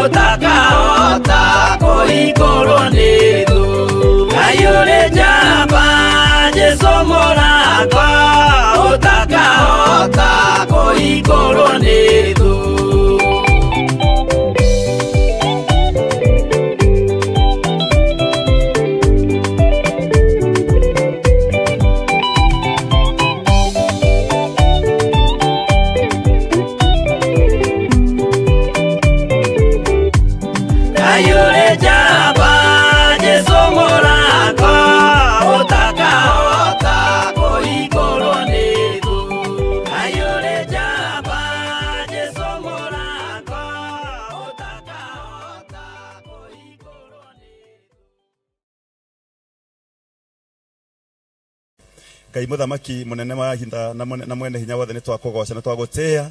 Ũtakahota kũhingũrwo nĩ thũ. Ngai ũrĩ njamba, Jesũ mũrango ũtakahota kũhingũrwo nĩ thũ. Ngai ũrĩ njamba, Jesũ mũrango ũtakahota kũhingũrwo nĩ thũ. Ngai ũrĩ njamba, Jesũ mũrango ũtakahota kũhingũrwo nĩ thũ. Ngai mũthamaki mũnene wa hinda na mwene hinya wothe, nĩ twakũgoca, nĩ twagũtĩĩa.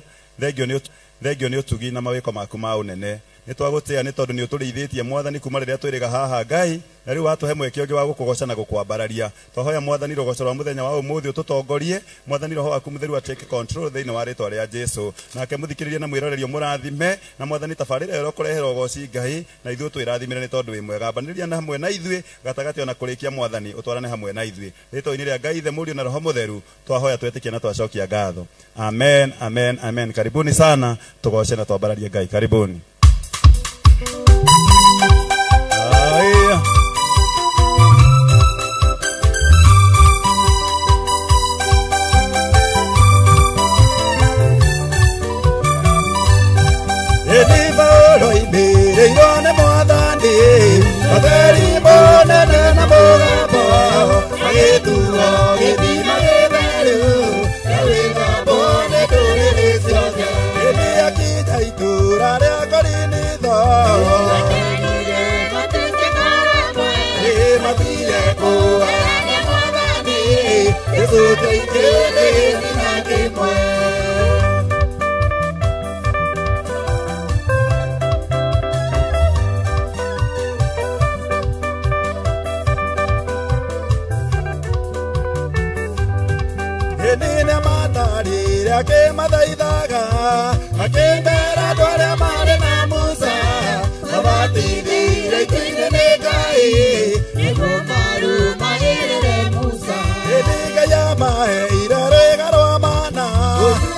Thengio nĩ ũtugi na mawĩko maku ma ũnene. Nĩ twagũtĩĩa nĩ tondũ nĩ ũtũrĩithĩtie, Mwathani, kuma rĩrĩa twĩrĩga haha, Ngai, na rĩu watũhe mweke ũngĩ wa gũkũgoca na gũkwambararia. Twahoya, Mwathani, rũgoco rwa mũthenya wa ũmũthĩ ũtũtongorie. Mwathani, Roho waku Mũtheru a take control thĩinĩ wa rĩtwa rĩa Jesu. Nake mũthikĩrĩrie na mwĩrorerio mũrathime na Mwathani, tabarĩra ĩyo kũrehera ũgoci, Ngai, na ithuĩ twĩrathimĩre nĩ tondũ wĩ mwega. Ambanĩrĩria na hamwe na ithuĩ gatagatĩ ona kũrĩkia, Mwathani, ũtwarane hamwe na ithuĩ. Rĩtwa-inĩ rĩa Ngai Ithe, Mũriũ na Roho Mũtheru twahoya, twetĩkia na twacokia ngatho. Amen, amen, amen. Karibuni sana, tugoce na twambararie Ngai. Karibuni. Aya. Ĩni Paulo oimĩrĩirwo nĩ Mwathani, ũtheri mũnene na mũgambo, agĩtuo gĩthima gĩtheru na wĩthambo nĩ ndũrĩrĩ ciothe. Ĩni akinya itũũra rĩa Korinitho, ĩ mathire kũhana Mwathani gĩcunjĩ ikĩrĩ na kĩmwe. Ĩni matarire akĩmathaithaga, akĩmera andũ arĩa marĩ na Musa mabatithire itu-inĩ nĩ Ngai. Ĩni Ngai amaheire rwĩga rwa mana,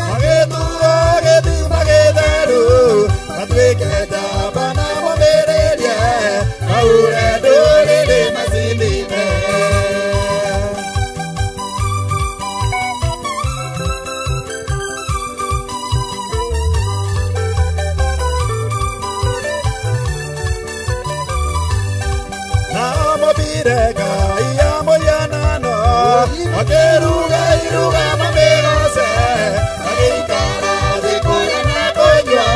magĩtuo gĩthima gĩtheru, matuĩke njamba na momĩrĩrie maure ndũrĩrĩ macindine. Nao mobire Ngai ya mũhianano, makĩruga iruga mamĩgoce, magĩikara thĩ kũrĩa na kũnyua,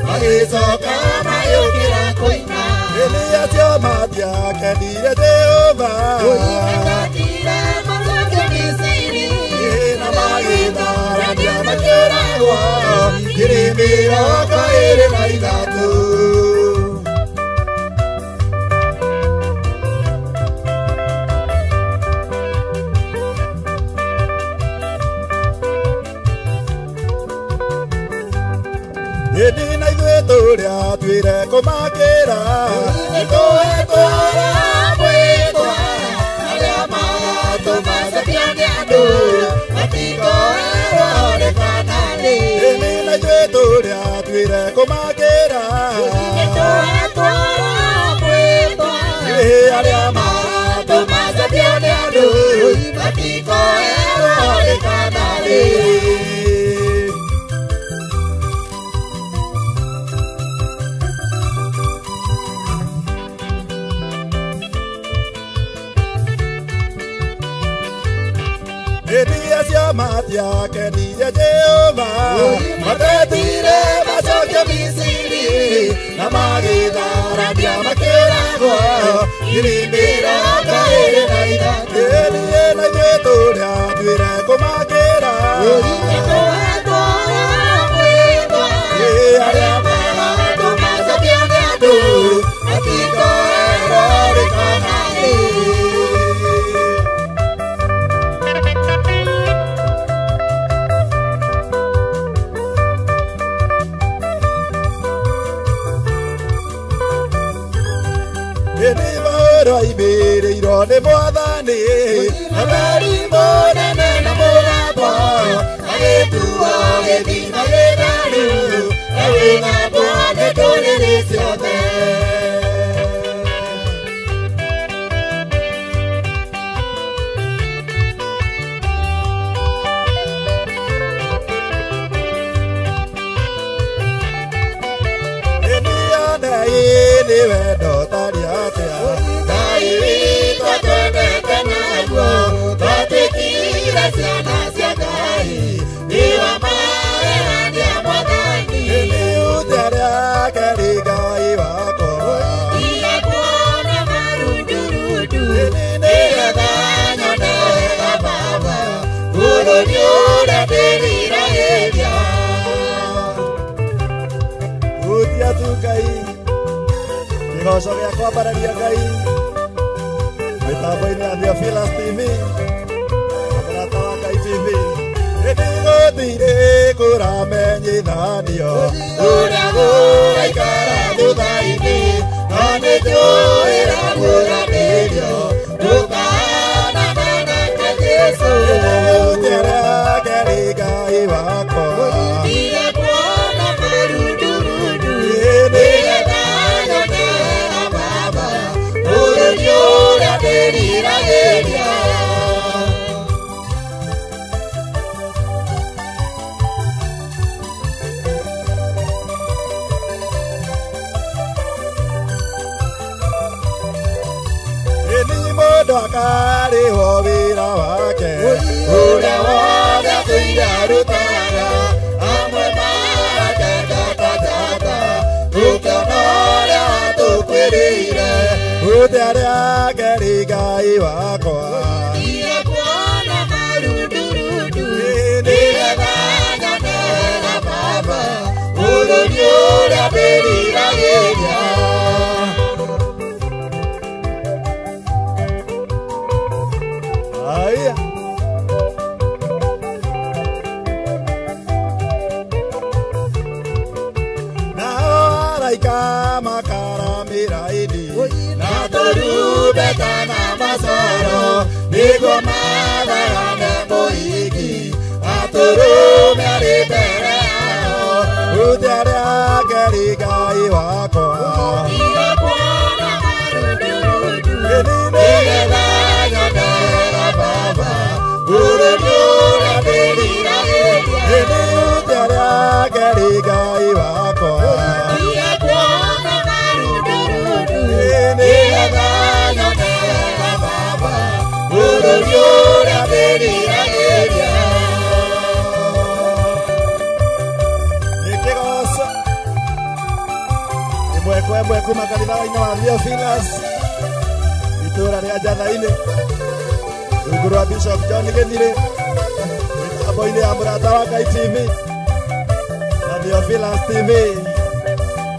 magĩcoka magĩũkĩra kũina. Ĩni acio matiakenire Jehova, na magĩtharania makĩũragwo 23,000. Ĩni na ithuĩ tũrĩa twĩre kũmakĩra nĩtũhetwo mwĩtwa, arĩa maratũmacabia nĩ andũ matikoerwo nĩ kanani. Ĩni na ithuĩ tũrĩa twĩre kũmakĩra, ĩ arĩa maratũmacabia nĩ andũ matikoerwo nĩ kanani. Ĩni acio matiakenirie Jehova, matetire macoke Misiri, na magĩtharania makĩũragwo 23,000. Ĩni na ithuĩ tũrĩa twĩre kũmakĩra, ĩ arĩa maratũmacabia nĩ andũ matikoerwo nĩ kanani. Nĩ mwathani na mweri mũnene na mũgambo agĩtuo gĩthima gĩtheru na wĩthambwo nĩ ndũrĩrĩ ciothe. Nĩ wendo ũtarĩ atĩa Ngai witũ atwendete naguo twatuĩkire ciana cia Ngai nĩwa maherania Mwathani nĩ rĩake rĩ Ngai wakwa Ndiakuona marundurundu nĩgetha nyone wega Baba bũrũri ũrĩa ndĩriragĩria. Hutia tu Ngai kĩgoco gĩa kwambararia Ngai mĩtambo-inĩ ya Theophilus TV na Mũrata wa Ngai TV. Gũtirĩ kũramenyithanio ũrĩa gũgaikara thutha-inĩ no nĩnjũĩ rĩraguũranĩrio ndũkananana nake Jesũ. Rĩake rĩ Ngai wakwa Ndiakuona marundurundu nĩgetha nyone wega Baba bũrũri ũrĩa ndĩriragĩria. Nĩ mũndũ akarĩhwo wĩra wake ũrĩa wothe atũire arutaga amwe marakeka ta njata tũkĩona ũrĩa atũkwĩrĩire hutia rĩake rĩ Ngai wakwa Ndiakuona marundurundu nĩgetha nyone wega Baba bũrũri ũrĩa ndĩriragĩria. Aya. Nao araika makaramĩra-inĩ na tũrumbeta na macoro nĩguo mathagane mũhiki atũrũme arĩ mbere yao hutia rĩake rĩ Ngai wakwa Ndiakuona marundurundu nĩgetha nyone wega Baba bũrũri ũrĩa ndĩriragĩria. Hutia rĩake rĩ Ngai wakwa Ndiakuona marundurundu nĩgetha nyone wega Baba bũrũri ũrĩa ndĩriragĩria. Nĩ kĩgoco ĩmwe kwa ĩmwe kuma kanitha-inĩ wa Theophilus itũũra rĩa Njatha-inĩ rungu rwa Bishop John Gĩthirĩ mĩtambo-inĩ ya Mũrata wa Ngai TV na Theophilus TV.